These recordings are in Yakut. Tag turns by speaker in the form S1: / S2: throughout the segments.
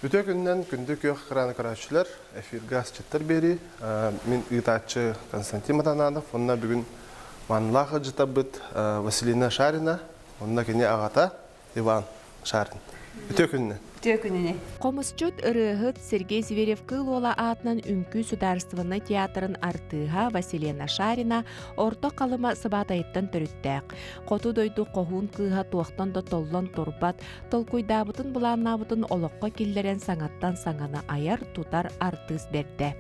S1: Үтүө күнүнэн күндү күөх экраны көрөөччүлэр, эфиргэ асчыттар биэрии. Мин ыытааччы Константин Матананов уонна бүгүн маанылаах ыалдьытарбыт Василина Шарина уонна кини аҕата Иван Шарин. Үтүө күнүнэн.
S2: Үтүө күнүнэн.
S3: Хомусчут, ырыаһыт Сергей Зверев-Кыыл Уола аатынан Үҥкүү судаарыстыбаннай театрын артыыһа Василена Шарина Орто Халыма Сыбаатайыттан төрүттээх. Хоту дойду хоһуун кыыһа туохтан да толлон турбат, толкуйдаабытын былааннаабытын олоххо киллэрэн саҥаттан саҥаны айар, тутар артыыс бэрдэ.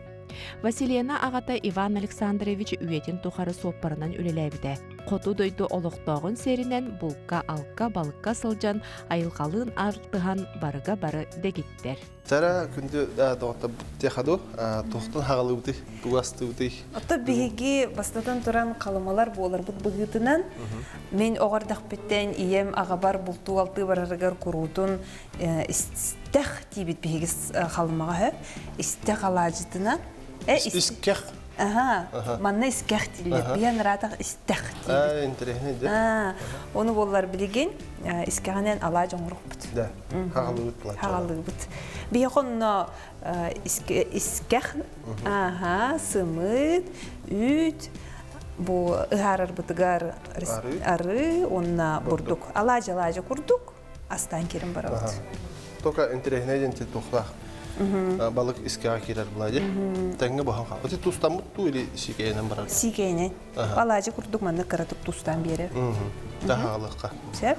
S3: Василена аҕата Иван Александрович үйэтин тухары суоппарынан үлэлээбитэ. Хоту дойду олохтооҕун сиэринэн булка-алка, балыкка сылдьан, айылҕалыын алтыһан барыга бары дэгиттэр.
S1: Тара күндү доҕоттор техаду туохтан хаҕалыыбытый, тугу астыыбытый?
S2: Ото биһиги бастатан туран халымалар буоларбыт быһыытынан мин оҕордохпүттэн ийэм аҕабар бултуу алтыы барарыгар куруутун истэх тиибит биһиги халымаҕа хөп истэх алаадьытынан
S1: Искэх.
S2: Аха, манна искэх дииллэр. Биһэн ыраатах истэх диибит.
S1: Интересный да.
S2: Ону буоллар билигин искэҕинэн алаадьы оҥорохпут.
S1: Да, хаҕалыыбыт плача.
S2: Хаҕалыыбыт. Биһиэхэ онно искэх, аха, сымыыт, үүт, бу ыһаарарбытыгар арыы уонна бурдук. Алаадьы-алаадьы курдук астаан киирэн барабыт.
S1: Только интэриэһинэй диэн туохтаах балык искэҕэ киирэр була дии. Тэҥҥэ буһан хаал. Ити тустаммыт дуу или сиикэйинэн барар?
S2: Сиикэйинэн. Алаадьы курдук маннык кыратык тустаан биэрэр.
S1: Таһаалыахха.
S2: Сөп.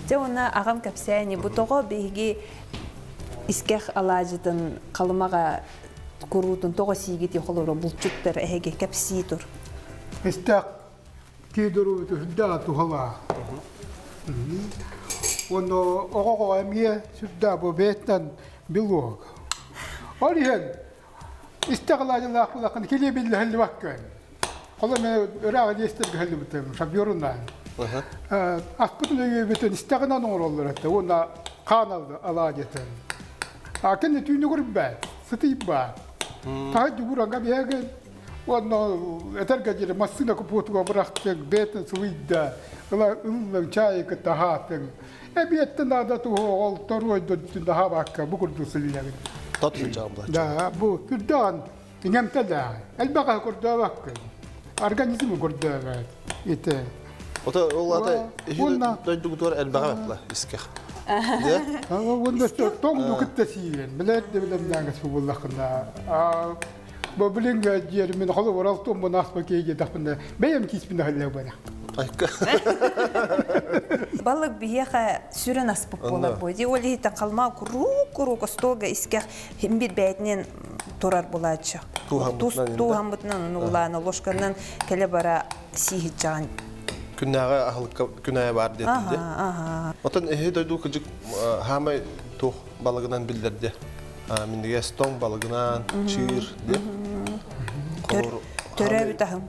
S2: Дьэ уонна аҕам кэпсээни бу тоҕо биһиги искэх алаадьытын халымаҕа куруутун тоҕо сиигит холоро булчуттар эһиги кэпсии тур.
S4: Истэх киидуру сүрдээх туһалаах. Уонна оҕоҕо эмиэ сүрдээх бу бэйэттэн белок. Ол иһин истэҕилаадьылаах булахын килиэбиллэһиллибаккын. Холо мен ыраах илиэстэргэ хэллибитим шабьерунан. Аспытын өйүөбүтүн истэҕинэн оҥороллор этэ уонна хаан алаадьытын. А кини түүнү көрбөт, сытыйбат. Таһы дьугуранга биһэгин Уонна этэргэ диэри массыына купуотуга бырахтыҥ, бэйэтин сылыйда, ыла ыллыҥ, чаайы кытта аһаатыҥ. Эбиэттэн наада туһу торуой дойдутун аһаабакка бу курдук сылльабын.
S1: Тот сылдьаҕын булаччы.
S4: Да, бу күрдэҕин иҥэмтэлээх, элбэх аһы көрдөөбөккүн. Организмы көрдөөбөт. Ити.
S1: Ото ол ата дойдугутугар элбэҕэ бапла искэх.
S4: Уонна тоҥду кытта сиирэн, билэр да билэмнээҥэс буллаххына Бу билиҥҥэ диэри мин холобур алтыаммын ааспа киһи диэтэхпинэ бэйэм кииспин аһыллыа
S1: Айка.
S2: Балык биһиэхэ сүрүн аспыт буолар буо. Ди ол иһиттэн халма куруук-куруук остуолга искэх хим бир бэйэтинэн турар булааччы. Тууһаммытынан уулаан ложканан кэлэ бара сииһитчаҕын.
S1: Күннээҕи аһылыкка күнээйэ баар диэтин дии. Отон эһи дойду кыдьык хаамай туох балыгынан биллэрди? Минньигэс тоҥ балыгынан, чыыр диэн.
S2: Төрөөбүт аһым.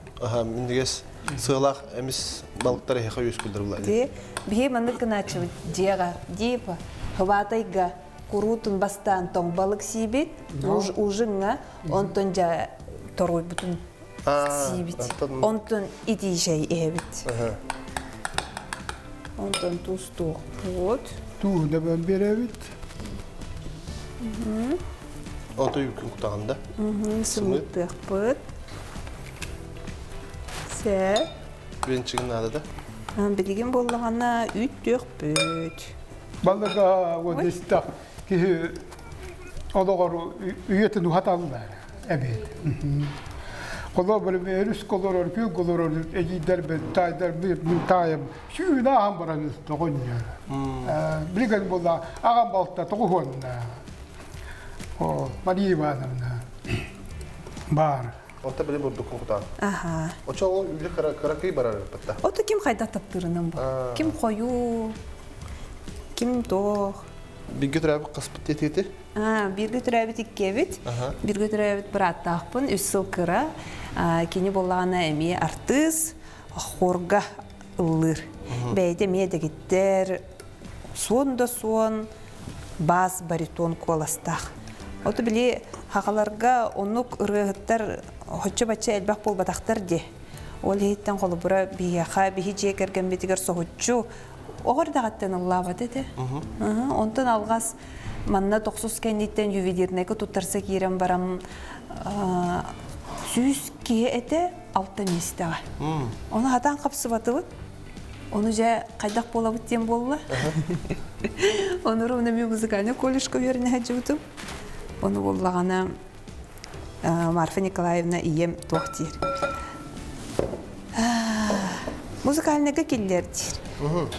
S1: Минньигэс сыалаах эмис балыктар эһиэхэ үөскүүллэр буолла.
S2: Дии, биһи маннык гынааччыбыт дьиэҕэ, диипа, хыбаатайга куруутун бастаан тоҥ балык сиибит, ужиҥҥа, онтон дьэ торуйбутун сиибит. Онтон итии чэй иһэбит. Онтон туустуохпут.
S4: Тууһу да биэрэбит.
S1: Ото юкун кутаҕын да?
S2: Сымыыттыахпыт. Сэ.
S1: Венчигин наада да?
S2: Билигин буоллаҕына үүттүөхпүт.
S4: Балыга вот истэх киһи олоҕор үйэтин уһаталлар эбит. Холобур, өрүс олорор, күөл олорор эдьиийдэрбит, таайдарбыт, мин таайым сүүнэ аһан баран тоҕонньор. Билигин буолла аҕам балта тоҕуһуонна. О, Мария Ивановна баар.
S1: Онто били бурдуккун кутаан.
S2: Аха.
S1: Очо ол үлэ кыра кыракый барар эппэтта.
S2: Ото ким хайдах таптыырынан бу. Ким хойуу, ким туох.
S1: Бииргэ төрөөбүт хаспыт диэтигити?
S2: Бииргэ төрөөбүт иккиэбит. Бииргэ төрөөбүт бырааттаахпын, үс сыл кыра. Кини буоллаҕына эмиэ артыыс, хорга ыллыыр. Бэйэтэ эмиэ дэгиттэр, суон да суон, бас баритон куоластаах. Оту били хахаларга оннук ырыаһыттар хоччо-бачча элбэх буолбатахтар дии. Ол иһиттэн холобура биһиэхэ биһи дьиэ кэргэммитигэр соһуччу оҕо эрдэҕиттэн ыллаабат этэ. Онтон алҕас Манна тохсус кэнниттэн ювелирнайга туттарса киирэн баран 100 киһи этэ алта миэстэҕэ. Ону хатаан хапсыбатыбыт. Ону дьэ хайдах буолабыт диэн буолла. Ону ровно мен музыкальный колледжка үөрэнэ сылдьыбытым. Ону буоллаҕына Марфа Николаевна ийэм туох диир. Музыкальныйга киллэр диир.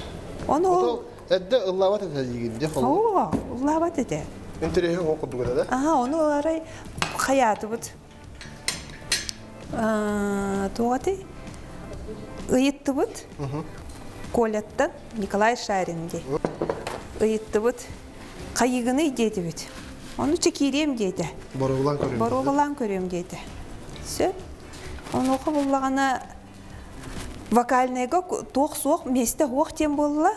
S2: Ону ол
S1: Эрдэ ыллаабат этэ диигин дии холобур.
S2: Оо, ыллаабат этэ.
S1: Интэриэһи оҕо курдук этэ да?
S2: Аха, ону арай хайаатыбыт. Туох этэй? Ыйыттыбыт. Коляттан Николай Шарин дии. Ыйыттыбыт. Хайыгыный диэтибит. Ону чекириэм диэтэ.
S1: Боруобалаан көрүөм.
S2: Боруобалаан көрүөм диэтэ. Сөп. Онуоха буллаҕына Вокальнайга туох суох, миэстэ суох диэн буолла.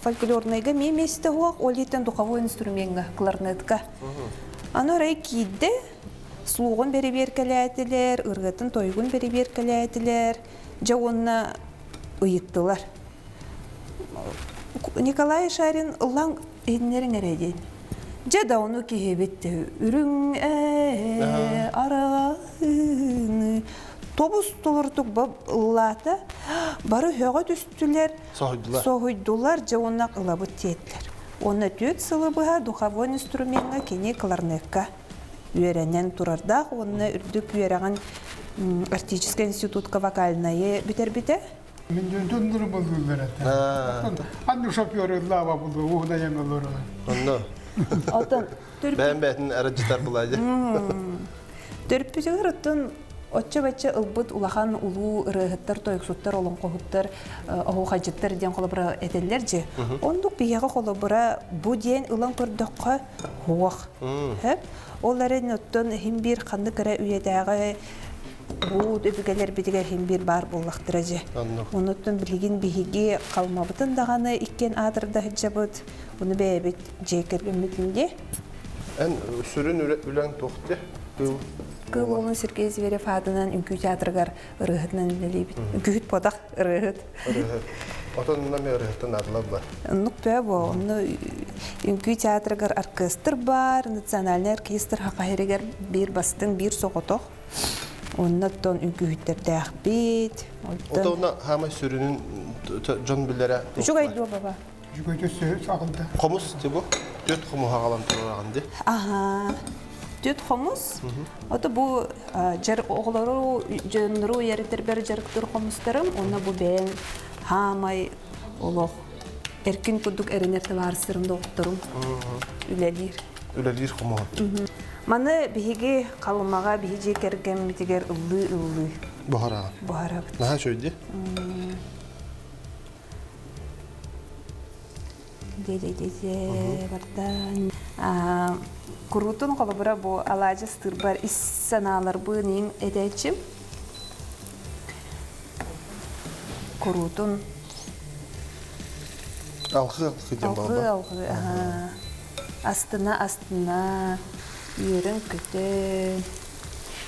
S2: Фольклорнайга эмиэ миэстэ суох, ол иһиттэн духовой инструмеҥҥа, кларнетка. Аны арай киирдэ, слугун бэрэбиэркэлээтилэр, ырыатын-тойугун бэрэбиэркэлээтилэр, дьэ уонна ыйыттылар. Николай Шарин ыллаан иһиннэриҥ эрэ диэн. Дьэ да ону киһибит үрүҥ ээ арыгыны тобус толорутук ыллаата бары һөҕө түстүлэр
S1: Соһуйдулар.
S2: соһуйдулар дьэ уонна ылабыт диэтилэр. Уонна түөрт сылы быһа духовой инструмеҥҥа кини кларнетка үөрэнэн турардаах уонна үрдүк үөрэҕин Арктическай институтка вокальнайы бүтэрбитэ.
S4: Мин дьон булдулар этэ. Анны шофер ыллаба булду, уһуна яңалар.
S1: Онно.
S2: Отон
S1: Бэйэн бэйэтин арадьытар булаадьы.
S2: Төрүппүтүгэр оттон оччо-бачча ылбыт улахан улуу ырыаһыттар, тойуксуттар, олоҥхоһуттар, оһуохайдьыттар диэн холобура этэллэр дьи. Оннук биһиэхэ холобура бу диэн ылан көрдөххө суох. Хөп. Ол эрэн оттон иһин биир ханнык эрэ үйэтээҕи Буут өбүгэлэрбитигэр иһин биир баар буоллахтара дьэ. Онуттан билигин биһиги халмабытын даҕаны иккиэн аатырда сылдьабыт. Ону бэйэбит дьиэ кэргэммитин дии.
S1: Эн сүрүн үлэҥ туох дии? Кыыл
S2: Кыыл уолун Сергей Зверев аатынан үҥкүү театрыгар ырыаһытынан үлэлиибит. Үҥкүүһүт буотах ырыаһыт.
S1: Ырыаһыт. Отон онно эмиэ ырыаһыттан наадалар бар.
S2: Оннук бөө бу. Онно үҥкүү театрыгар оркестр бар, национальный оркестр Саха сиригэр биир бастыҥ, биир соҕотох. Онно оттон үҥкүүһүттэрдээхпит.
S1: Оттон онно хаамай сүрүнүн дьон билэрэ.
S2: Үчүгэй дуо баба?
S4: Үчүгэй төссө аҕалда.
S1: Хомус тибу. Түөрт хомуһу аҕалан туруораҕын ди.
S2: Аха. Түөрт хомус. Ото бу жар оҕолору дьоннору уйарытырбар дьарыктыр хомустарым. Онно бу бэйэм хаамай олох эркин курдук эрэнэр табаарыстарым доҕотторум үлэлиир.
S1: Үлэлиир хомуһун.
S2: Маны биһиги Халымаҕа биһи дьиэ кэргэммитигэр ыллыы-ыллыы
S1: Буһараҕын.
S2: буһарабыт.
S1: Наһаа үчүгэй дии.
S2: Дьэ-дьэ-дьэ бардан. Куруутун холобура бу алаадьы ыстыырбар ис санааларбын иҥ этээччим. Куруутун
S1: Алхыы алхыы диэн
S2: алҕыы алҕыы астына астына үөрэн көтөн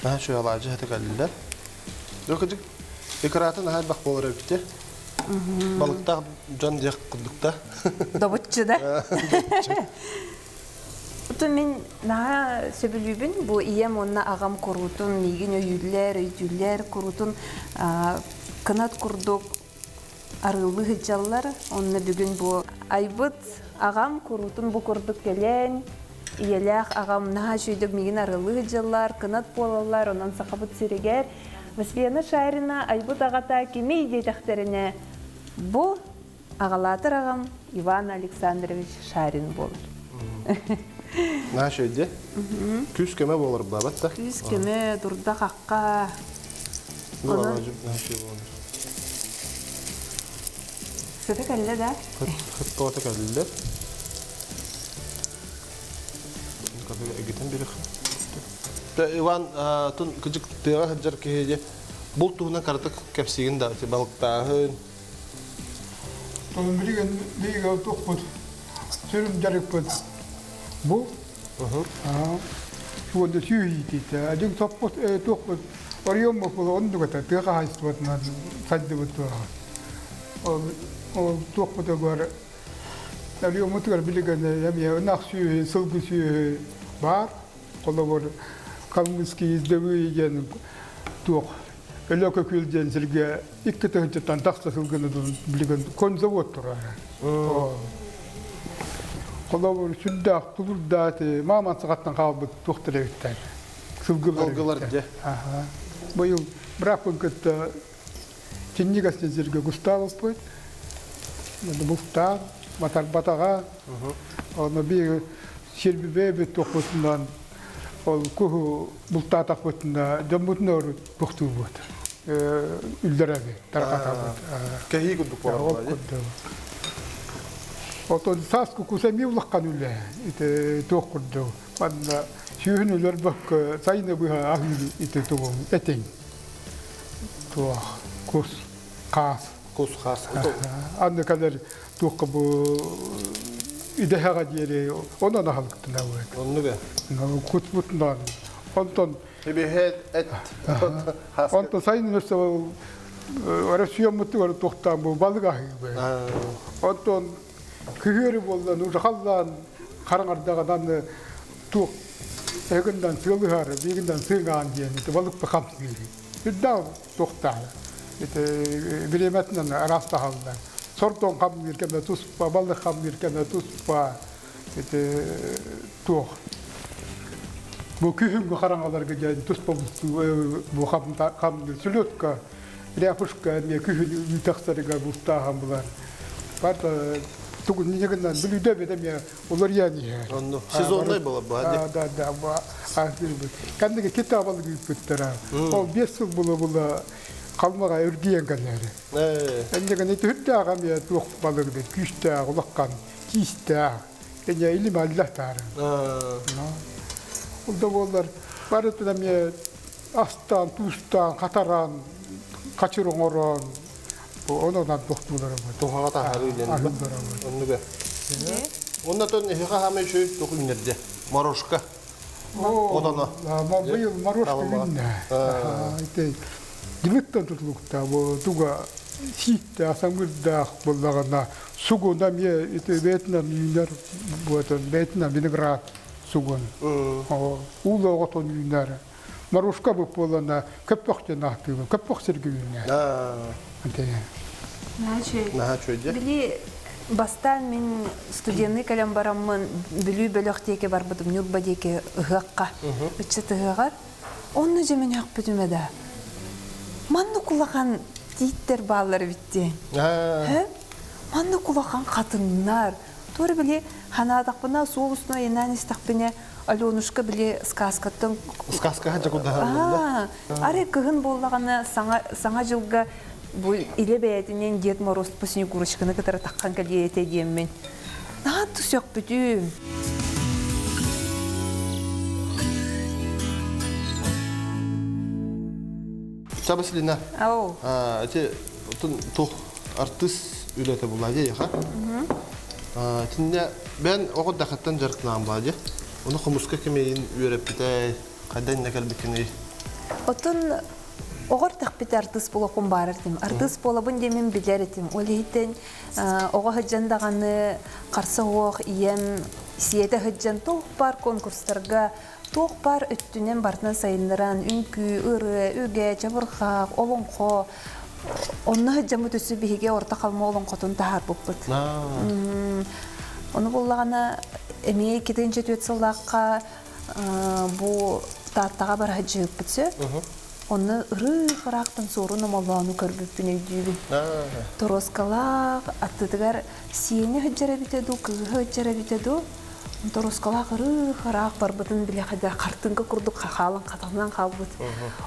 S1: Наһаа үчүгэй алаадьы хата кэллилэр. Кыдьык икрата наһаа элбэх буолар эбит Балыктаах дьон диэх курдук да.
S2: Добуччу да. Отон мин наһаа сөбүлүүбүн бу ийэм уонна аҕам куруутун миигин өйүүллэр, өйдүүллэр, куруутун кынат курдук арыылыы сылдьаллар. Онно бүгүн бу айбыт аҕам куруутун бу курдук кэлэн, ийэлээх аҕам наһаа үчүгэйдик миигин арыылыы сылдьаллар, кынат буолаллар, онон Сахабыт сиригэр Василена Шарина айбыт аҕата кимий диэтэхтэринэ, бу аҕалаатар аҕам Иван Александрович Шарин буолар.
S1: Наһаа үчүгэй дии. Күүс-көмө буолар баабат да?
S2: Күүс-көмө, дурда-хахха.
S1: Бу алаадьы наһаа үчүгэй буолар.
S2: Сыта кэллэ да?
S1: Хыт кэллэ. Эгитэн бирих. Иван тун кыдьык тыаҕа сылдьар киһи дии булт туһунан кыратык кэпсиигин да балыктааһын
S4: Онон билигин биһиги туппут сүрүн дьарыкпыт бу уонна сүөһү иитиитэ. Дьиҥ соппут туохпут оройуоммут буола оннук этэ тыа хаһаайыстыбатынан сайдыбыт туораҕа. Ол ол туохпутугар. Өлүөммүтүгэр билигин эмиэ ынах сүөһү, сылгы сүөһү баар. Холобур, Калмыцкий ездовые диэн туох Өлөкөкүл диэн сиргэ 2 тыһыынчаттан тахса сылгыны билигин конзавод турар. Холобур, сүрдээх тулурдаати мааман саҕаттан хаалбыт туохтар эбиттэр. Сылгылар
S1: Сылгылар дьэ.
S4: Быйыл бырааппын кытта Чинньигэс сиргэ кустаабыппыт. Бултаан, матарбатаҕа. Ону биир сирбибэбит туохпутунан ол куһу бултаатахпытына дьоммутун орут бухтуубут. Үллэрэбит, тарҕатабыт.
S1: Кэһии курдук
S4: Ол курдук. Отон саас кукуса эмиэ улахан үлэ. Ити туох курдук. Манна сүүһүн өлөрбөккө сайыны быһа аһыыр ити тугум этиҥ. Туох кус хаас.
S1: Кус хаас.
S4: Анны кэлэр туохха бу идэһэҕэ диэри онон аһылыктанабыт.
S1: Оннуга.
S4: Куспутунан. Онтон
S1: Эбэһээт эт.
S4: Онтон сайын өссө Россияммытыгар туохтаан бу балык аһыыбыт. Онтон күһүөрү буоллан уже халлаан хараҥардаҕынан туох эһигиннэн сыалыһар, биигиннэн сыыҥаан диэн ити балыкпы хамсыыр. Үрдээх туохтаах. Ити бириэмэтинэн араастаһаллар. Сордоҥ хамныыр кэмэ туспа, балык хамныыр кэмэ туспа. Ити туох бу күһүҥҥү хараҥаларга диэн туспа бу хамныыр селедка ряпушка эмиэ күһүн үүт тахсарыгар бултааһын булар. Барта тугун ньыгынан бүлүүдэ эбит эмиэ уларыйан иһэр.
S1: Онно сезоннай буолар бу
S4: Да, да, да, бу Кэнниги кита балык ыыппыттара. Ол 5 сыл була-була халмаҕа үргүйэн кэллэри. Эннигини түһүрдээх эмиэ туох балыгы күүстээх, улахан, киистээх. Эне илим аллах таарын. Ол да буоллар барытын эмиэ астаан, туустаан, хатаран, хачыр оҥорон, онон тохтуулара бу.
S1: Туһаҕа таһаарыы диэн. Оннуга. Оннотон эһиэхэ хаамай үчүгэй туох үүннэрдэ? Морошка. Отоно.
S4: Быйыл морошка үүннэ. Ити димиттэн тутулуктаах бу туга сииктээх, самыырдаах буоллаҕына сугун эмиэ ити бэйэтинэн үүнэр буотун бэйэтинэн виноград сугун. Уулаах отон үүнэр. Морошка бу буоллана көппөх диэн ааттыыбын. Көппөх сиргэ үүнэр.
S2: Наһаа үчүгэй.
S1: Наһаа үчүгэй дьэ.
S2: Били бастаан мин студенныы кэлэн бараммын Бүлүү бөлөх диэки барбытым, Ньурба диэки ыһыахха, ыччат ыһыаҕар. Онно дьэ мин өөхпүтүм да. Маннык улахан тииттэр бааллар эбит диэн. Маннык улахан хатыҥнар. Туора били ханаатахпына суол устун айаннаан истэхпинэ Аленушка били сказкаттан
S1: Сказкаҕа дьэ курдаһаллар
S2: да. Арай кыһын буоллаҕына саҥа саҥа дьылга бу илэ бэйэтинэн Дед Мороз по Снегурочканы кытары таххан кэлиэ этэ диэммин наһаа сөхпүтүм.
S1: Ча Василина,
S2: Ау.
S1: эти тух артыыс үлэтэ була дии яха. Тинне бен оҕо дахаттан дьарыктанаан була дии. Ону хомуска кимейин үөрэппитэ, хайдан инне кэлбиккиний?
S2: Отун оҕор тахпит артыыс буолуохпун баарар этим. Артыыс буолабын диэмин билэр этим. Ол иһиттэн оҕо сылдьан даҕаны харса суох ийэм сиэтэ сылдьан туох баар конкурстарга туох баар өттүнэн барытынан сайыннаран үҥкүү, ырыа, үгэ, чабырҕах, олоҥхо онно сылдьаммыт өссө биһиги орто халыма олоҥхотун таһаарбыппыт. Ону буллаҕына эмиэ 2004 сыллаахха бу Тааттаҕа бара сылдьыбыппыт сөп. Онно ырыых-ыраахтан суорун омоллоону көрбүппүн өйдүүбүн. Торуоскалаах аттытыгар сиэни сылдьар эбитэ дуу, кыыһы сылдьар эбитэ дуу, торуоскалаах ырыых-ыраах барбытын билэхэ хартыҥка курдук хаалан хатанан хаалбыт.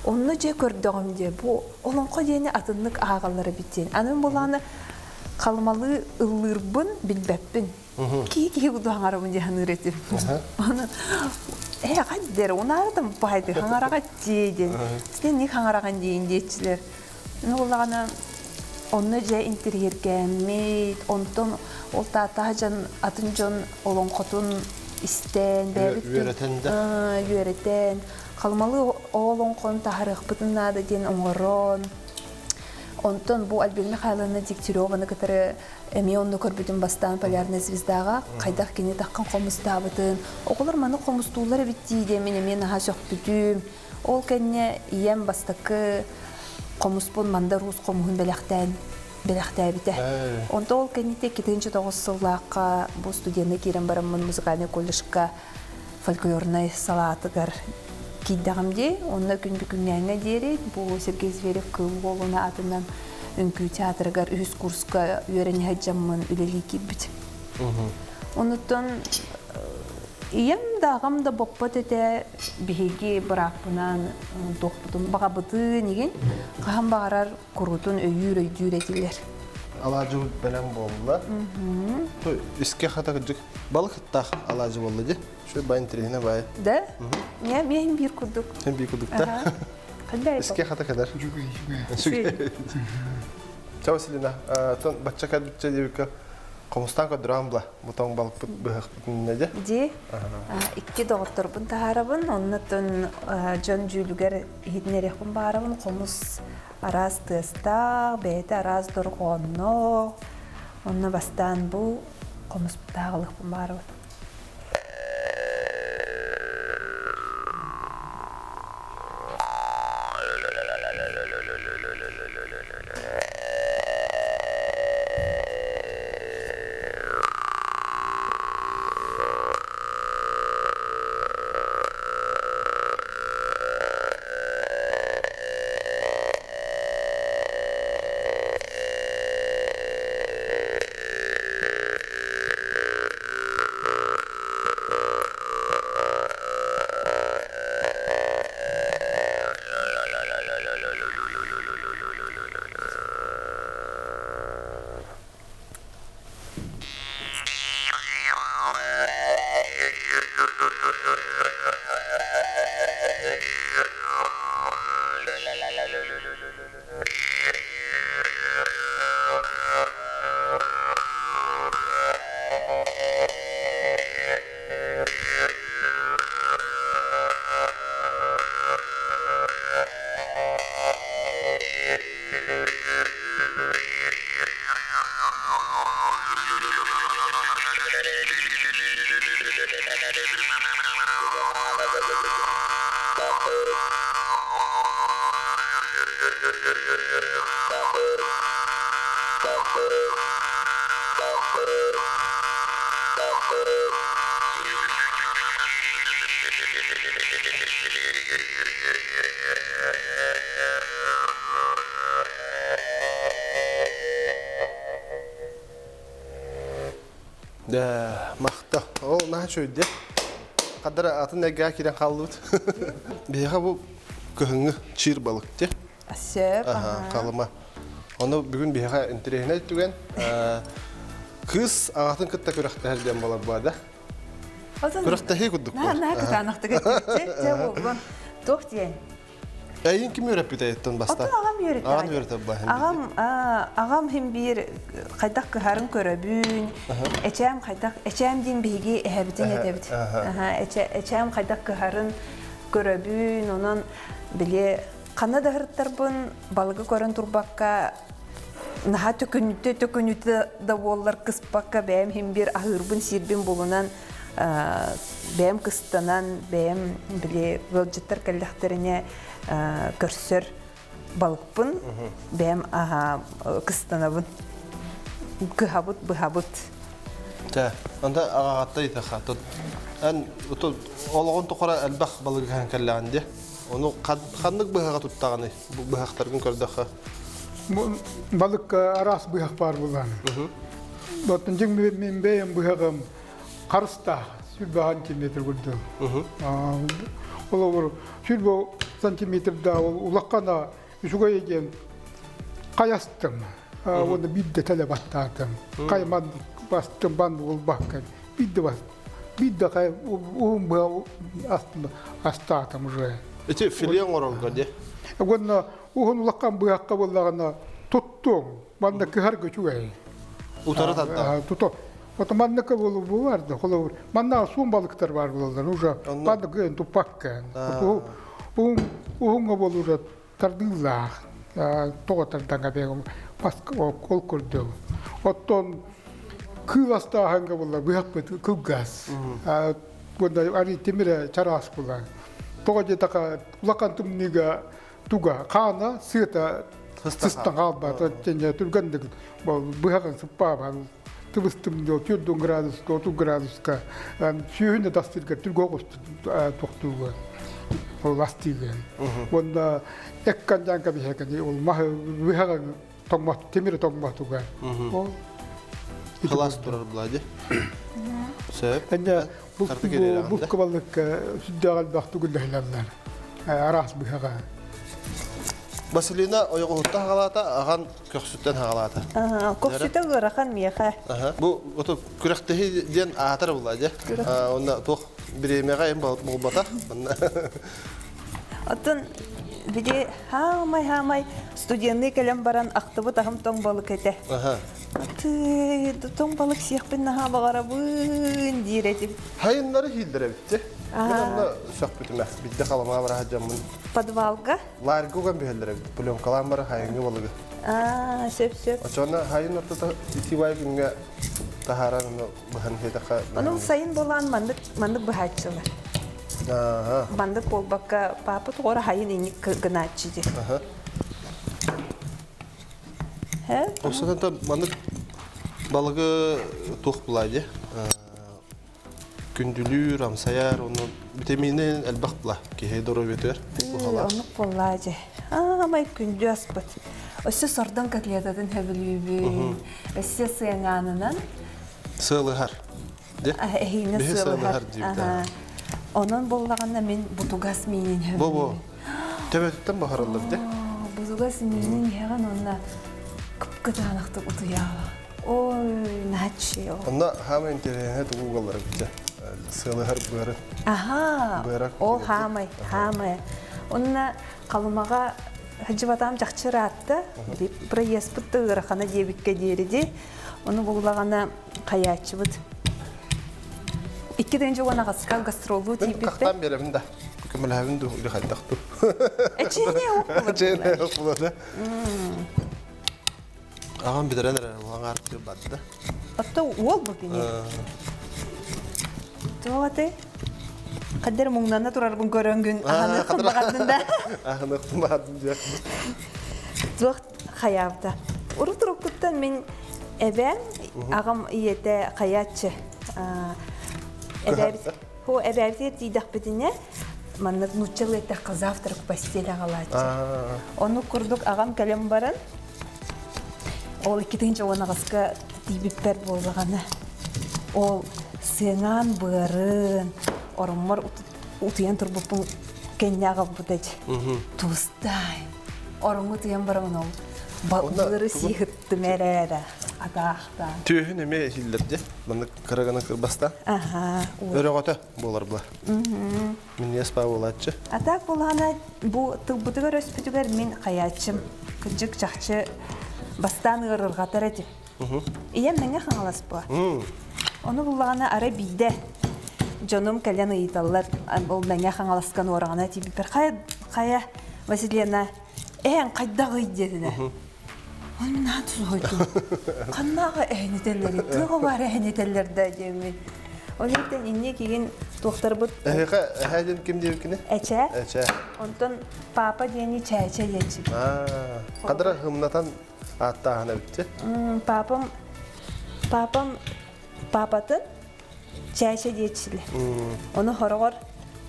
S2: Онно дьэ көрдөҕүм дьэ, бу олоҥхо диэни атыннык ааҕаллар эбит диэн. Аны булааны халымалыы ыллыырбын билбэппин. Киһи киһи курдук хаҥарабын дии саныыр этим. Аны ээ хайдер унаарытым баайды хаҥараҕа дии диэн. Сен не хаҥараҕын диин диэччилэр. Ну буллаҕына онно дьэ интириһиргээммит, онтон ол таатаһа дьон атын дьон олоҥхотун истэн, бэйэбит
S1: үөрэтэн да
S2: үөрэтэн, халымалыы олоҥхону таһарыахпытын наада диэн оҥорон. Онтон бу Альбина Михайловна Дегтяреваны кытары эмиэ онно көрбүтүм бастаан Полярная звездаҕа хайдах кини таххан хомустаабытын, оҕолор маны хомустууллар эбит дии диэммин эмиэ наһаа сөхпүтүм. Ол кэннэ ийэм бастакы хомуспун Мандар Уус хомуһун бэлэхтээн бэлэхтээбитэ. Онто ол кэнниттэн 2009 сыллаахха бу студенна киирэн бараммын музыкальнай колледжка фольклорнай салаатыгар киирдэҕим дии. Онно күн бүгүҥҥээҥҥэ диэри бу Сергей Зверев Кыыл Уолуна аатынан үҥкүү театрыгар үһүс курска үөрэнэ сылдьаммын үлэлии киирбитим. Онуттан ийэм да аҕам да боппот этэ биһиги бырааппынан туохпутун баҕабытын игин хаһан баҕарар куруутун өйүүр өйдүүр этилэр.
S1: Алаадьыбыт бэлэм буолла. Иске хата кырдьык балык ыттаах алаадьы буолла дии. Şu бай интеллигенэ бай.
S2: Да? Мен мен биир курдук.
S1: Сен биир курдук да. Иске хата кэлэр.
S4: Үчүгэй.
S1: Ча Василина, тон бачча кэлбитчэ диэбиккэ хомустаан көрдөрөөн була. Бутон балыкпыт быһахпыт иннэ
S2: Ди икки доҕотторбун таһаарабын, оннотон дьон дьүүлүгэр иһитинэриэхпин баарабын хомус араас тыастаах, бэйэтэ араас дорҕоонноох. Онно бастаан бу хомуспутааҕылыхпын баарабын.
S1: Дэ, махта. Ол наһаа үчүгэй Хадара атын эгэ киирэн хааллыбыт. Биһиэхэ бу кыһыҥҥы чиир балык те.
S2: Сөп.
S1: Халыма. Ону бүгүн биһиэхэ интэриэһинэй түгэн кыыс аҕатын кытта күрэхтэһэр диэн буолар буолла. Күрэхтэһии курдук.
S2: Наа наа кытаанахтык эттибит. Дьэ буоллун. Туох диэн?
S1: Эйин ким үөрэппит баста?
S2: Отон аҕам үөрэттэ.
S1: Аҕам үөрэттэ ба.
S2: Аҕам аҕам хим биир хайдах кыһарын көрөбүн. Эчээм хайдах эчээм диин биһиги эһэбитин этэбит. Эчээм хайдах кыһарын көрөбүн. Онон били ханна да ыһыртарбын балыгы көрөн турбакка наһаа төкүнүтэ төкүнүтэ да буоллар кыспакка бэйэм хим биир аһыырбын сиирбин булунан бэйэм кыстанан бэйэм били ыалдьыттар кэллэхтэринэ көрсөр балыкпын бэйэм кыстанабын кыһабыт быһабыт
S1: Тэ, онда аҕаҕатта итаха. Эн олоҕун тухары элбэх балыгы хаһан кэллэҕин дии. Ону ханнык быһаҕа туттаҕыный? Бу быһахтаргын көрдөххө.
S4: Балык араас быһах баар булан. Оттон дьиҥ мин бэйэм быһаҕым харыстаах 120 сантиметр курдук. Ол 120 сантиметрда ол улахана үчүгэй диэн хайастым. Уонна биирдэ тэлэ баттаатым. Хайман бастым бан буолбакка биирдэ бас биирдэ хай уһун быа астаатым уже.
S1: Ити филе оҥорорго дии.
S4: Уонна уһун улахан быһахха буоллаҕына туттуом. Манна кыһарга үчүгэй.
S1: Утары тарда.
S4: Туто. Вот манныка болу бар да, холобур. Манна суун балыктар бар булалар уже. Манна кыын туппакка. Уһун уһунга болура тардыылаах. Тоҕо тардаҥа бэйэм ол курдук. Оттон кыыл астааһыҥҥа буолла быһахпыт кылгас. Уонна ани тимирэ чараас буолар. Тоҕо диэтэххэ улахан тымныыга туга хаана сыата сыстан хаалбата тэнэ түргэнник быһаҕын сыппаабан тыбыс тымныы 40 градуска 30 градуска сүүһүн да тастыырга түргө оҕус тохтууга ол астыыгын уонна эккан кэбиһэкини ол маһы быһаҕын тоҥмот тимири тоҥмотуга ол
S1: Халаас турар була дии. Сөп.
S4: Энне бу кыбалыкка сүрдээх элбэх тугуллаһылаллар. Араас быһаҕа.
S1: Василина ойоҕоһуттан хаҕалаата, аҕан көхсүттэн хаҕалаата.
S2: Көхсүтэ ыарахан миэхэ.
S1: Бу ото күрэхтэһии диэн аатар була дьэ. Онно туох бириэмэҕэ эм буолбата.
S2: Оттон били хаамай-хаамай студенныы кэлэн баран ахтыбыт аһым тоҥ балык этэ. Аты тоҥ балык сиэхпин наһаа баҕарабын диир этим.
S1: Хайыннары хииллэр эбитти. Мен онно сөхпүтүмэ. Бидде халамаа бара сылдьаммын.
S2: Подвалга?
S1: Ларьга уган биһэллэр эбит. Пленкалаан бара хайыҥҥы балыгы.
S2: Аа, сөп сөп.
S1: Очоно хайын ортото ити бай күҥҥэ таһааран ону быһан хиэтэхэ.
S2: Ону сайын болаан маннык маннык быһааччылар.
S1: Аа.
S2: Маннык буолбакка папа тоҕо хайын инник гынааччы дии.
S1: Аха. Осатан маннык балыгы туох булаа дии. Күндүлүүр, амсайар, ону витамины элбэх була киһи доруобуйатыгар туһалаах.
S2: Оннук буоллаа дьэ. Аамай күндү аспыт. Өссө сордон котлетатын хөбүлүүбүн. Өссө сыаҥаанынан.
S1: Сыалыһар.
S2: Эһиинэ сыалыһар. Онон буоллаҕына мин бутугас миинин хөбүлүүбүн.
S1: Бу-бу. Төбөтүттэн баһарыллар дьэ.
S2: Бутугас миинин иһэҕин уонна кып-кытаанахтык утуйаҕа. Ой, начи.
S1: Онно хаамай интэриэһинэй тугу угаллар эбит сыалыһар быары.
S2: Аха. Ол хаамай, хаамай. Онно Халымаҕа сылдьыбатаҕым чахчы ыраатта. Проездпыт да ыарахана диэбиккэ диэри дии. Ону буллаҕына хайааччыбыт. 2018 гастроллуу тиийбиппит.
S1: Хахтаан биэрэбин да. Көмөлөһөбүн дуу, или хайдах дуу.
S2: Эчиэне ох
S1: Эчиэне ох булар. Аҕам бүтэрэн эрэр, аҥаар барда.
S2: Отто уол бу кини. Туох Хаддер муҥнана турарбын көрөнгүн аһыныахпын баҕардын да.
S1: Аһыныахпын баҕардым диэх.
S2: Туох хайаабыта. Урут уруккуттан мин эбээм, аҕам ийэтэ хайааччы. Эбээбит Хо эбээбитигэр тиийдэхпитинэ маннык нууччалыы эттэххэ завтрак в постель аҕалааччы. Ону курдук аҕам кэлэн баран ол 2018-ка тиийбиппэр буоллаҕына ол сыаҥаан быарын ороммор утуйан турбуппун кэннэ аҕалбыта дьэ. Тустай. Ороҥҥо утуйан баран ол быары сииһыттым эрээрэ атаахтаан.
S1: Түөһүн эмиэ иһиллэрди. Маннык кыра гына кырбаста.
S2: Аха.
S1: Өрөҕөтө буолар була. Минньигэс баа буолааччы.
S2: А так булаана бу тылбытыгар өспүтүгэр мин хайааччым кырдьык чахчы бастаан ыарырҕатар этим. Ийэм Мэҥэ Хаҥалас буо. Ону буллаҕына арай биирдэ дьонум кэлэн ыйыталлар ол Мэҥэ Хаҥаласка нуораҕына тиийбиппэр хайа хайа Василена эһэҥ хайдаҕый диэтилэр. Ой, мин наһаа тусуһуйдум. Ханнааҕы эһинитэллэри, тыаҕа баар эһинитэллэр да диэммин. Ол иһиттэн инньэ кигин туохтарбыт...
S1: Эһиэхэ эһээ диэн ким диэбиккини?
S2: Эчээ.
S1: Эчээ.
S2: Онтон папа диэни чээчэ диэччи.
S1: Хадара хымнатан ааттааһына эбитти.
S2: Папам папам папатын чээчэ диэччилэр. Ону хороҕор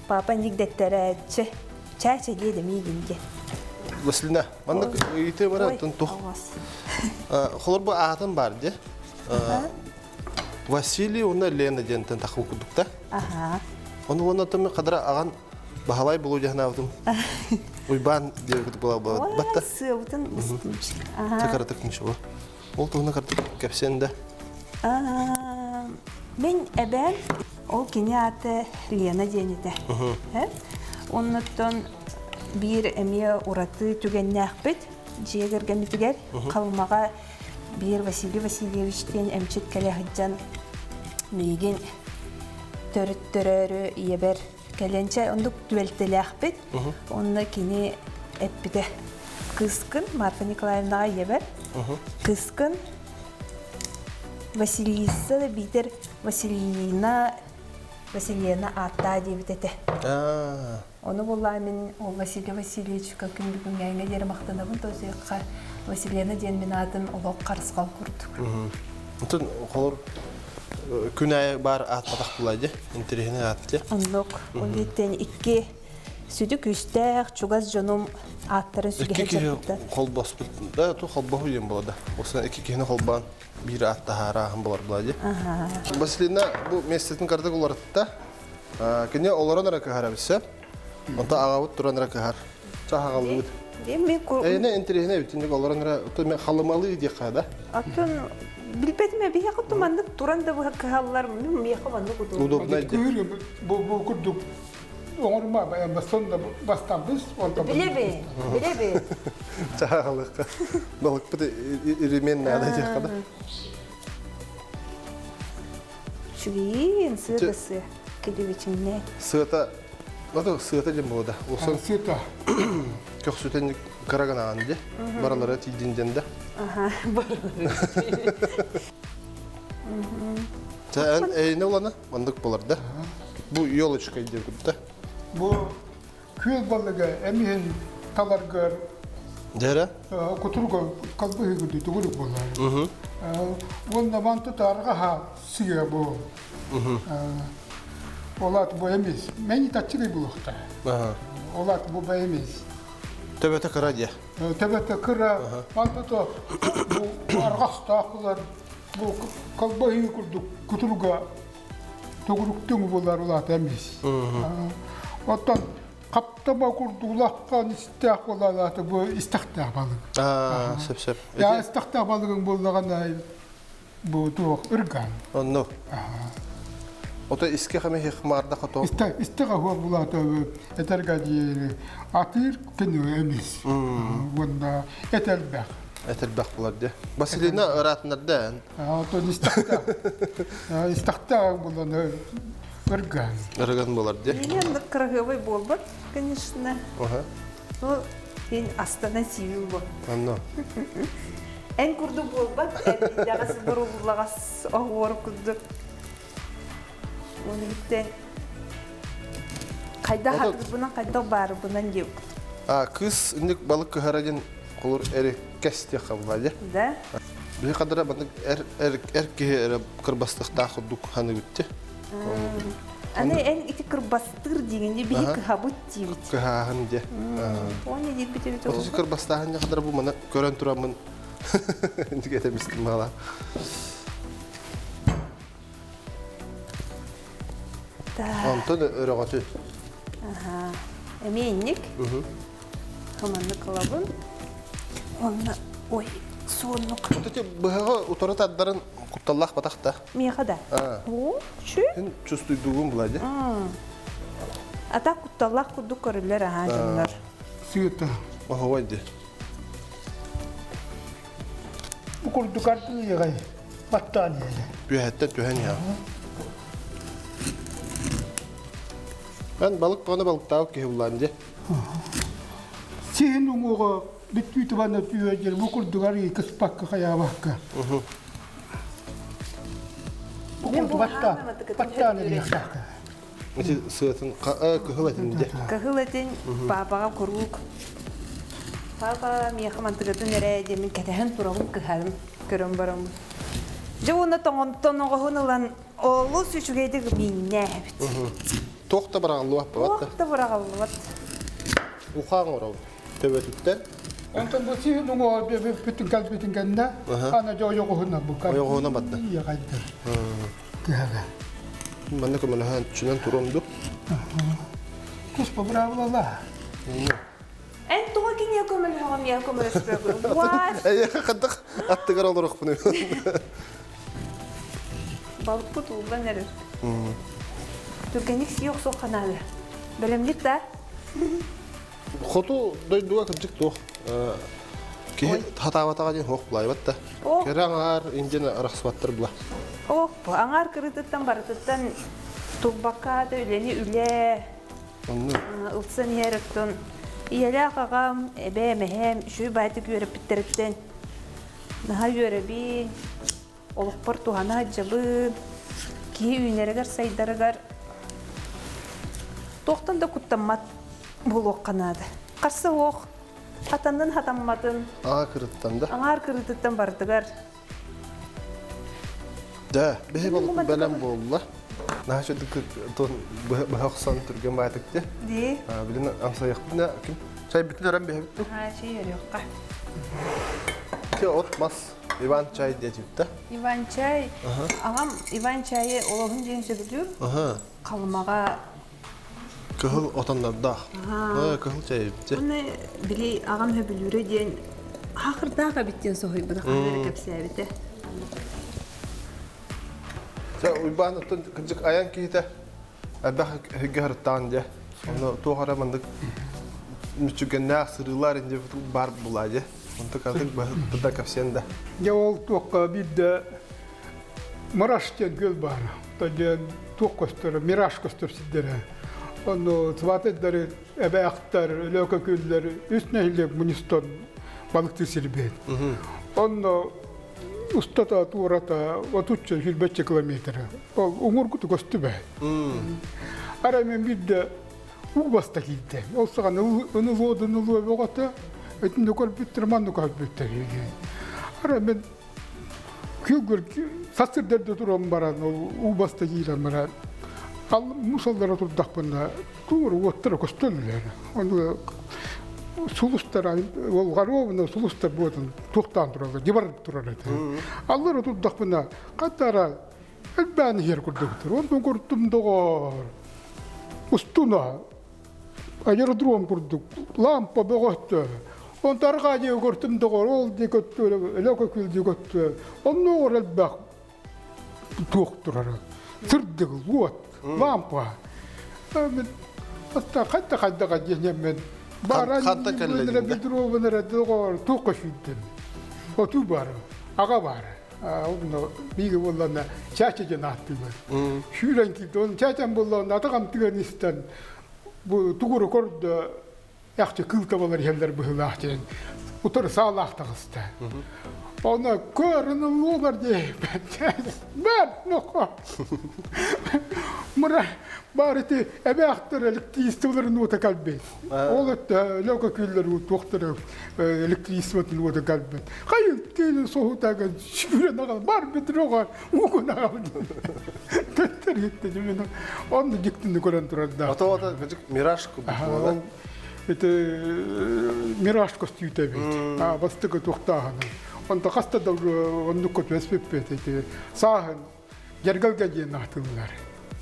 S2: папа инник дэттэрээччи. Чээчэ диэ миигин диэн.
S1: Василина, маннык ыйытыы бар оттон тух. Холор бу аатын бар дии. Василий уонна Лена диэнтэн тахы курдукта.
S2: Аха.
S1: Ону уонна тымы кадара аҕан Баһылай булуу дьаһанаабытым. Уйбаан диэбит була батта.
S2: Сыабытын
S1: Чакаратык ничего. Ол туһуна картык кэпсиэн да.
S2: Мин эбээм ол кини аата Лена диэн этэ. Оннуттан биир эмиэ ураты түгэннээхпит дьиэ кэргэммитигэр Халымаҕа биир Василий Васильевич диэн эмчит кэлэ сылдьан миигин төрүттөрөөрү ийэбэр кэлэнчэ оннук түбэлтэлээхпит. Онно кини эппитэ. Кыыскын Марфа Николаевнаҕа ийэбэр, кыыскын Василиса да биитэр Василина Василена ааттаа диэбит этэ. Ону буллаа мин ол Василий Васильевичка күн бүгүҥҥээҥҥэ диэри махтанабын тосуйахха Василена диэн мин аатым олох харысхал курдук.
S1: Онтон холор күн аайы баар аатпатах була дьэ, интэриэһинэй аат дьэ.
S2: Оннук. Ол иһиттэн икки сүдү күүстээх чугас дьонум ааттарын
S1: Икки
S2: сүгэһэ
S1: киһи
S2: дьарбыта.
S1: холбоспут да ту холбоһу диэн була да. Осна икки киһини холбоон биир аат таһаарааһын болар була дьэ. Василина бу миэстэтин кардык уларытта. Кини олорон эрэ кыһара билсэ. Онто аҕабыт туран эрэ кыһар. Чаһаҕаллыбыт. Эйне интэриэһинэй бүтүннүк олорон эрэ мен халымалыы диэххэ да.
S2: Атын билбэтим эбиһиэхэ туманнык туран да быһа кыһаллар миэхэ маннык удобно.
S1: Удобно
S4: Бу бу курдук оҥорума бастан да бастан быс онтон
S2: Билеби, билеби.
S1: Чаһаҕалыкка балыкпыт иримен наада диэххэ да.
S2: Үчүгүйн сыа да сыа килибичиҥнэ.
S1: Сыата Ото сыата диэн буолда. Усан
S4: Сыата.
S1: Көхсүтэн кыра гынаан ди. Баралара тиийдин диэн да.
S2: Аха, баралары.
S1: Эн эйне улана мандык болар да. Бу елочка диэн кутта.
S4: Бу күөл балыга эмиһин таларгар
S1: Дьэрэ?
S4: Кутуруга калбыһыгы тугурук болар. Уонна манты тарҕаһа сыа бу. Олат бу эмис. Мени таччыгай булуохта. Олат бу эмис.
S1: Төбөтө кыра дьэ.
S4: Төбөтө кыра. Манты то бу арҕастаахылар бу калбаһыы курдук кутуруга тугуруктуҥ булар улаата эмис. Оттон хаптама курдук улахан истээх буолаата бу истэхтээх балык.
S1: Аа, сөп сөп.
S4: Я истэхтээх балыгың буоллаҕына бу туох ырган.
S1: Онно. Ото иске хаме хмарда хото.
S4: Истэ истэҕэ хуа булаата этэргэ диэри атыыр көнү эмис. Уонна этэлбэх.
S1: Этэлбэх булар дьэ. Василина ыраатынарда эн.
S4: Ото истэхтээх. Истэхтээх булан ырган.
S1: Ырган булар дьэ.
S2: Мен кыраһыабай буолбат, конечно.
S1: Ага.
S2: Ну, син астана сиил бу.
S1: Онно.
S2: Эн курдук буолбат, эрдидэҕэс буруллаҕас оһуор курдук. Оны иттен хайда хатырбынан хайда баарбынан диэбит.
S1: А кыс инник балык кыһара диэн холур эриккэс диэххэ була
S2: Да?
S1: Биһи кадара баннык эр эр эр киһи эрэ кырбастыхтаах курдук ханыгытты.
S2: Аны эн ити кырбастыыр диигин биһи кыһабыт диибит.
S1: Кыһааһын дьэ.
S2: Оны диирбит эбит
S1: Отус кырбастааһын дьэ кадара бу мана көрөн тураммын этемистим мала. Онтон өрөҕөтү.
S2: Аха. Эмиэ инник. Хыманнык ылабын. Онно ой, суоннук.
S1: Ити быһаҕы утары тардарын кутталлаах батах да.
S2: Миэхэ да. О, чү.
S1: Эн чувствуйдугун була дьэ.
S2: А так кутталлаах курдук көрүллэр аhaa дьоннор.
S4: Сыыта.
S1: Оһуой ди.
S4: Бу курдук ардыйыгай баттаан иһэлэ.
S1: Түһэттэн түһэн иһэ. Эн балык тоҕо балыктаабыт киһи буллаан дьэ.
S4: Сиһин уҥуоҕа бүттүү тубанна түһэ дьэр бу курдук арыы кыспакка хайаабакка. Бу
S2: Мен
S4: курдук
S2: бу
S4: баттаан
S2: хаанаматыкытын
S4: баттаан эриэхтээх.
S1: Ити сыатын кыһыл этин дьэ.
S2: Кыһыл этин паапаҕа куруук папа миэхэ мантыгытын эрэ диэмин кэтэһэн турабын кыһарын көрөн бараммын. Дьэ уонна тоҥонтон оҕоһун ылан олус үчүгэйдик мииннээбит.
S1: Туох да быраҕыллыбат
S2: Туох да быраҕыллыбат.
S1: Ухаан оҥоробут. Төбөтүттэн.
S4: Онтон бу сиһин уҥуоҕа бүтүн кэлбитин кэннэ ана дьэ ойоҕоһунан бу
S1: Ойоҕоһунан батта.
S4: Ийэҕайдар. Кыһаҕа.
S1: Манна көмөлөһөн түнэн туруом ду.
S4: Туспа быраабылала.
S2: Эн тоҕо киниэ көмөлөһөҕүм я көмөлөспөкүн. What?
S1: Эйиэхэ хайдах аттыгар олорохпунуй?
S2: Балыкпыт ууллан эрэр. Түргэнник сии охсуохха наада. Бэлэмник да?
S1: Хоту дойдуга кырдьык туох киһи хатаабатаҕа диэн суох булаайбат да. Кэрэ аҥаар индиан арахсыбаттар була.
S2: Ох, аҥаар кырыытыттан барытыттан турбакка да үлэни үлэ
S1: Онну
S2: ылсан иһэр оттон. Ийэлээх аҕам, эбээм, эһээм үчүгэй баайдык үөрэппиттэриттэн наһаа үөрэбин, олохпор туһана сылдьабын. Киһи үүнэригэр-сайдарыгар туохтан да куттаммат буолуохха наада. Харса суох, хатаннын хатамматын.
S1: Аҥаар кырыттан да?
S2: Аҥаар кырыытыттан барытыгар.
S1: Да, биһи бэлэм буолла. Наһаа чөдүк тон быһа охсон түргэн баайтык де.
S2: Ди.
S1: Билин амсайахпына ким чай бүтүн өрөн биһэбит.
S2: Аа, чай өрүөххэ.
S1: Те от мас Иван чай диэтибит да.
S2: Иван чай. Аҕам Иван чайы олоһун диэн сөбүлүүр. Халымаҕа
S1: Кыһыл отоннордоох. Кыһыл чай эбит.
S2: Уонна били аҕам сөбүлүүрэ диэн хаахырдаах эбит диэн соһуйбута хаһан эрэ кэпсээбитэ.
S1: Чэ, Уйбаан оттон кырдьык айан киһитэ элбэх өйгө харыттаан дьэ. Онно туох эрэ маннык мүччүгэннээх сырыылар инде бар була дьэ. Онтук ардык быда кэпсиэн да.
S4: Дьэ ол туохха биирдэ Мараш диэн күөл баара. Диэн туох көстөрө, мираж көстөр сирдэрэ. Онно сватайдары, эбээхтэр, Өлөөкө күөллэр үс нэһилиэк мунньустан балыктыы сирбит. Онно устата туората отучча сүүрбэччэ километр. Ол уҥургуту көстүбэт. Арай мен биирдэ уу баста киирдэ. Ол саҕана ынылуо ынылуо бөҕөтө итиннэ көрбүттэр, манна көрбүттэр. Арай мен Күлгүр сарсыарда туран баран ол уу баста киирэн баран ал мусаллара турдахпына тугур уоттара көстөллөр. Ону сулустар ол горовна сулустар буотун туохтаан тураллар, дибар турар этэ. Аллара турдахпына хаттара элбээн иһэр курдуктар. Онтон көрдүм доҕор. Устуна аэродром курдук лампа бөҕөттө. Онто арҕаа дии көртүм доҕор, ол дии көттө, өлө көкүл дии көттө. Оннооҕор элбэх туох турара. Сырдык, уот, лампа. Мен аста хайда хайдаға диэн мен баран
S1: Ханта кэллэдиҥ да?
S4: Петровна доҕор туох көсүйдүм. Отуу бар, аға бар. Онно биги буоллана чача диэн ааттыылар. Сүүрэн киирди. Оны чачам буоллаҕына атаҕам тыган истэн бу тугуру көрдө эхче кыыл табалар иһэллэр быһыылаах диэн утары саалаах таҕыста. Оны көрүн ыллыылар диэбэт. Бэр нохо. Мура баар ити эбээхтэр электричестволарын уота кэлбит. Ол өттө лөкө күллэр туохтары электричествотын уота кэлбит. Хайы тиили соһутага сүрэн аҕал бар битроҕа угун аҕал Төттөр гитти мен онну дьиктини көрөн турарда.
S1: Ото ото кыжык мираж курдук буолар.
S4: Это мираж көстүүтэ эбит. А бастыкы туохтааһына. Онто хаста да оннук көтүөспүппүт ити сааһын Дьэргэлгэ диэн аатыллар.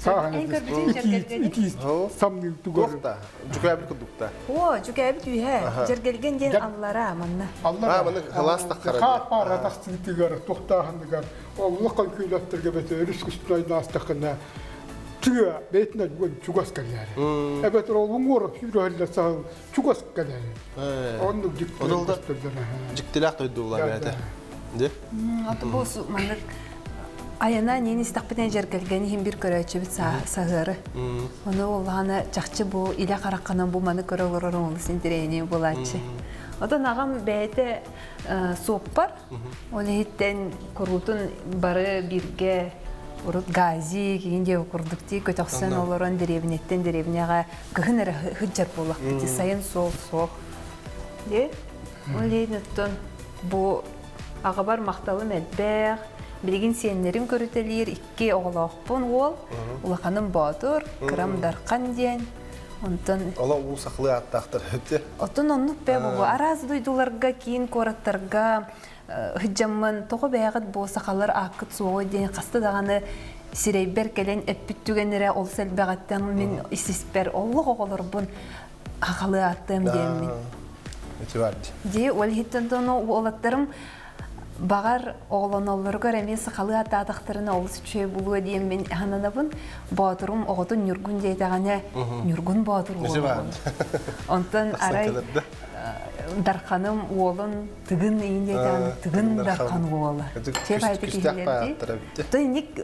S4: Сааһын
S2: Эн көрбүтүн дьэргэлгэни?
S4: итии самныы тугар.
S1: Туох да, дьүкээбит курдук да.
S2: О, дьүкээбит үһэ. Дьэргэлгэн диэн аллара манна.
S4: Аллара.
S1: Аа, манна халаас таххара.
S4: Хааппаара тахсыытыгар, туохтааһыныгар, улахан күүлэттэргэ бэтэ өрүс кустунайдаастахына тыа бэйэтинэн чугас кэлээри. Эбэтэр ол уҥуор сүүрөһүллэ саһыл чугас кэлээри. Оннук дьиктилээх
S1: Дьиктилээх дойдулар бэйэтэ. Дьэ.
S2: Аты бу маннык айана нин истэхпитинэ дьэргэлгэн иһин бир көрөөччүбүт саһыары. Ону оллаана чахчы бу илэ харахханан бу маны көрө олорор олус интэриэһинэй буолааччы. Отон аҕам бэйэтэ суоппар. Ол иһиттэн куруутун бары бииргэ урут гази кигин диэбит курдук дии көтөхсөн олорон дэриэбинэттэн дэриэбинэҕэ кыһын эрэ сылдьар буоллахпыт сайын суол суох. Дии. Ол иһин оттон бу аҕабар махталым элбэх. Билигин сиэннэрим көрүтэлиир икки оҕолоохпун уол. Улаханым Боотур, кырам Дархан диэн. Онтон
S1: Оло уу сахалыы ааттаахтар өттө.
S2: Оттон оннук бэ бу араас дойдуларга, киин куораттарга сылдьаммын тоҕо бэйэҕит бу сахалар ааккыт суоҕуй диэн хаста даҕаны сирэйбэр кэлэн эппит түгэннэрэ олус элбэҕиттэн мин ис-испэр олох оҕолорбун хахалыы ааттыам диэммин.
S1: Ити бар дии.
S2: Дии, ол иһиттэн тону уолаттарым баҕар оҕолоноллоругар эмиэ сахалыы ааттаатахтарына олус үчүгэй булуо диэммин сананабын. Боотурум оҕотун Ньургун диэтэҕинэ Ньургун Боотур уолун. Онтон арай Дарханым уолун Тыгын иин диэтэҕинэ Тыгын Дархан уола. Чэ баайта киһилэр дии. То инник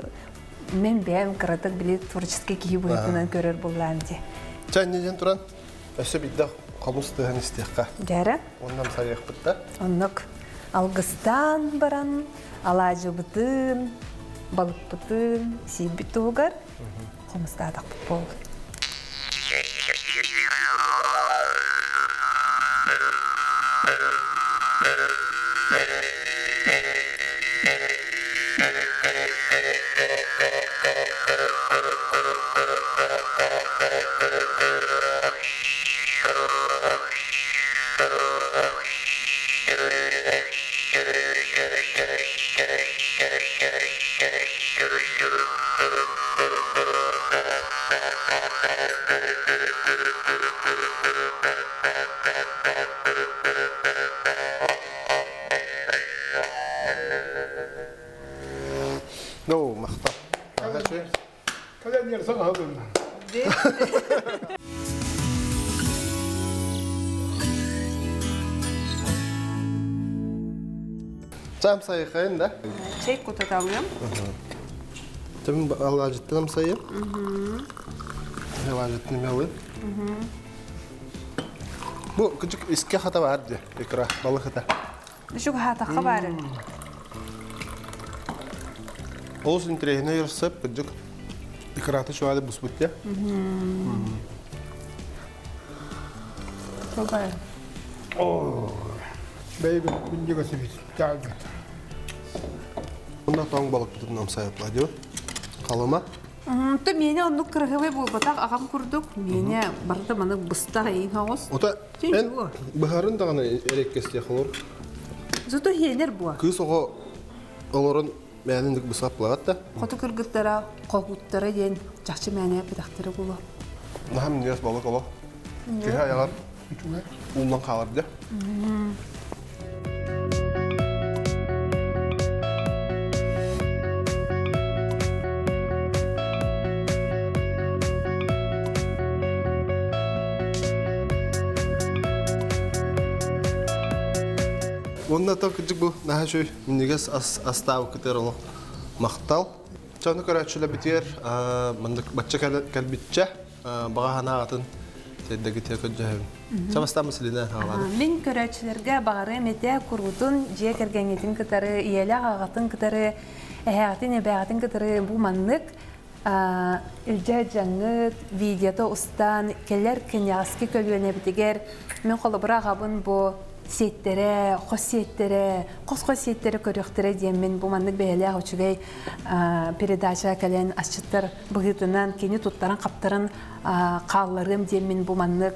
S2: мен бэйэм кыратык били творческий киһи быһыытынан көрөр буллаам дии.
S1: Чэ, инньэ диэн туран, өссө биирдэ хомус тыаһын истиэххэ.
S2: Дьэрэ.
S1: Оннан сайыахпыт да.
S2: Оннук алгыстаан баран алаадьыбытын, балыкпытын сиирбит туһугар хомустаатахпыт буоллун.
S1: Ну, махтал.
S4: Кэлэн ерсең аһылынна.
S1: Сам сайыхайын да?
S2: Чэй кутаталыам.
S1: Тым алаажыттан сайын. Алаажыттан мелы. Бу кычык иске хата бар де, икра, балы хата.
S2: Үчүг хатахха баар.
S1: Олус интэриэһинэй ырсып, кырдьык икраты чуады буспут дьэ.
S2: Чугай.
S4: Бэйбит күндүгө сибит. Таалбыт.
S1: Онно тоҥ балыкпытын амсайыпла дио. Халыма.
S2: То миэнэ оннук кырыһыбай буолбатах аҕам курдук миэнэ барыта маны быстах эйин хоҕус.
S1: Ота эн быһарын даҕаны эрэккэстиэх олор.
S2: Зато хиэнэр буо.
S1: Кыыс оҕо олорон мээнинник бысаппылаҕат да.
S2: Хоту кыргыттара хоһууттара диэн чахчы мээнэ эппэтэхтэрэ буолуо.
S1: Наһаа минньигэс балык олох. Киһи айаҕар ууллан хаалар дьэ. Уонна то кырдьык бу наһаа үчүгэй минньигэс ас астаабыккытыгар олох махтал. Чаны көрөөччүлэрбитигэр маннык бачча кэлбиччэ баҕа санааҕытын тиэрдэгитигэр көрдөһөбүн. Сабастаан Василина хаалаады.
S2: Мин көрөөччүлэргэ баҕарыам этэ куруутун дьиэ кэргэҥҥитин кытары, ийэлээх аҕатын кытары, эһээҕитин, эбээҕитин кытары бу маннык илдьэ дьаҥҥыт видеото устан кэлэр кэнэҕэски көлүөнэбитигэр мин холобура аҕабын бу сиэттэрэ, хос сиэттэрэ, хос-хос сиэттэрэ көрүөхтэрэ диэммин бу маннык бэйэлээх үчүгэй передача кэлэн асчыттар быһыытынан кини туттаран-хаптаран хаалларыам диэммин бу маннык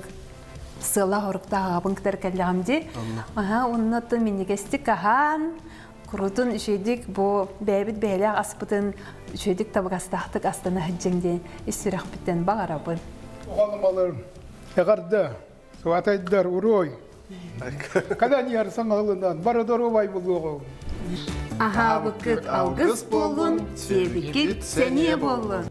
S2: сыаллаах-соруктаах аҕабын кытары кэллэҕим дии. Аһа, уонна оттон минньигэстик аһаан, курутун үчүгэйдик бу бэйэбит бэйэлээх аспытын үчүгэйдик табыгастаахтык астана сылдьыҥ диэн ис сүрэхпиттэн баҕарабын.
S4: Оҕоломалар эҕэрдэ, сыбатайдар, уруой! Кэлэн иһэр саҥалынан бары доруобай буолуоҕуҥ!
S2: Аһаабыккыт алгыс буоллун, сиэбиккит сэниэ буоллун!